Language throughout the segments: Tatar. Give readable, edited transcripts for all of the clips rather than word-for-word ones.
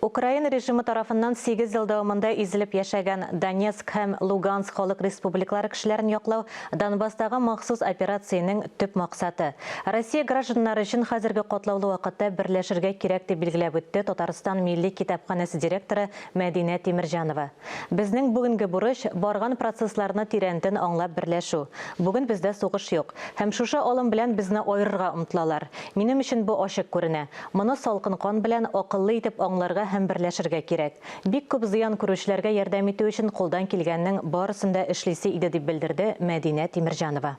Украина режимы тарафыннан сигез ел дәвамында изелеп яшәгән Донецк һәм Луганск халык республикалары кешеләрен яклау Донбасстагы махсус операциянең төп максаты. Россия гражданнары өчен хәзерге катлаулы вакытта берләшергә кирәк, дип билгеләп үтте Татарстан Милли китапханәсе директоры Мәдинә Тимерҗанова. Безнең бүгенге бурыч, барган процессларны тирәнтен аңлап берләшү. Бүген бездә сугыш юк. Һәм шушы алым белән безне аерырга омтылалар. Минем өчен бу ачык күренә. Моны салкын кан белән, акыллы итеп аңларга һәм берләшергә кирәк. Бик күп зыян күрүчеләргә ярдәм итү өчен кулдан килгәннең барысын да эшлисе иде, дип белдерде Мәдинә Тимерҗанова.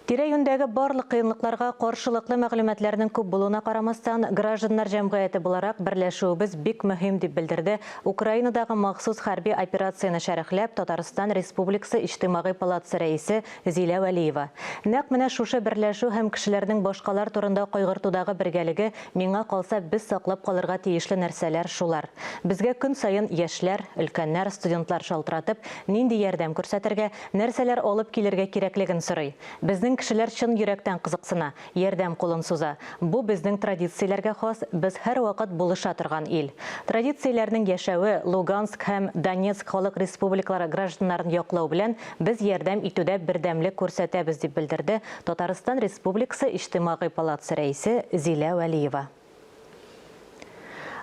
Тирә-юньдәге барлык кыенлыкларга каршылыклы мәгълүматларның күп булуына карамастан, гражданнар җәмгыяте буларак берләшүебез бик мөһим, дип белдерде Украинадагы махсус хәрби операцияне шәрехләп Татарстан Республикасы Иҗтимагый палатасы рәисе Зилә Вәлиева. Нәкъ менә шушы берләшү һәм кешеләрнең башкалар турында кайгыртудагы бергәлеге, миңа калса, без саклап калырга тиешле нәрсәләр шулар. Безгә көн саен яшьләр, өлкәннәр, студентлар шалтыратып, нинди ярдәм күрсәтергә, Нәрсәләр алып килергә кирәклеген сорый. Безнең кешеләр чын йөрәктән кызыксына, ярдәм кулын суза. Бу безнең традицияләргә хас, без һәрвакыт булыша торган ил. Традицияләрнең яшәве, Луганск һәм Донецк халык республикалары гражданнарын яклау белән без ярдәм итүдә бердәмлек күрсәтәбез, дип белдерде Татарстан Республикасы Иҗтимагый палатасы рәисе Зилә Вәлиева.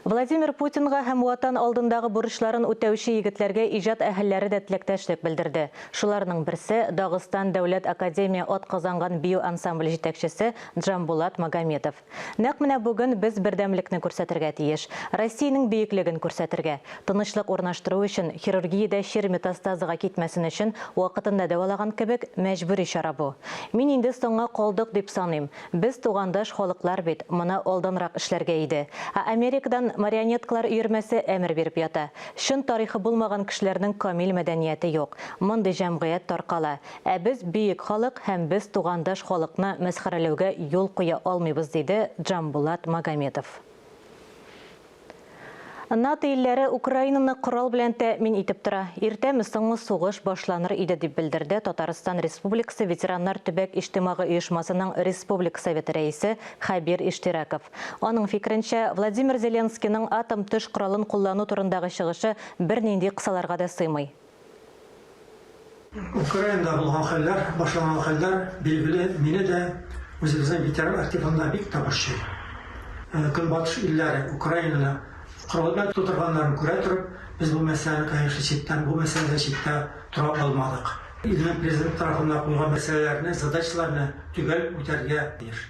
Владимир Путинга һәм Ватан алдындагы бурычларын үтәүче егетләргә иҗат әһелләре дә теләктәшлек белдерде. Шуларның берсе, Дагыстан дәүләт академия атказанган бию ансамбле җитәкчесе Джамбулат Магометов. Нәкъ менә бүген без бердәмлекне күрсәтергә тиеш. Россиянең бөеклеген күрсәтергә. Тынычлык урнаштыру өчен, хирургиядә чир метастазага китмәсен өчен вакытында дәвалаган кебек, мәҗбүри чара бу. Мин инде соңга калдык дип саныйм. Без тугандаш халыклар бит, моны алданрак эшләргә иде. Ә Америкадан марионеткалар өермәсе әмер биреп ята. Чын тарихы булмаган кешеләрнең камил мәдәнияте юк. Мондый җәмгыять таркала. Ә без бөек халык һәм без тугандаш халыкны мәсхәрәләүгә юл куя алмыйбыз, диде Джамбулат Магометов. НАТО илләре Украинаны корал белән тәэмин итеп тора. Иртәме-соңмы сугыш башланыр иде, дип белдерде Татарстан Республикасы ветераннар төбәк иҗтимагый оешмасының республика Советы рәисе Хәбир Иштирәков. Аның фикеренчә, Владимир Зеленскийның атом-төш коралын куллану турындагы чыгышы бернинди кысаларга да сыймый. Украинада булган хәлләр, башланган хәлләр, билгеле, мине дә, үзебезнең ветеран активын да бик тә борчый. Көнбатыш илләре Украинаны корал белән тутырганнарын күрә торып, без бу мәсьәләне, конечно, читтән, бу мәсьәләдән читтә тора алмадык. Илнең президенты тарафыннан куелган мәсьәләләрне, задачаларны төгәл үтәргә тиеш.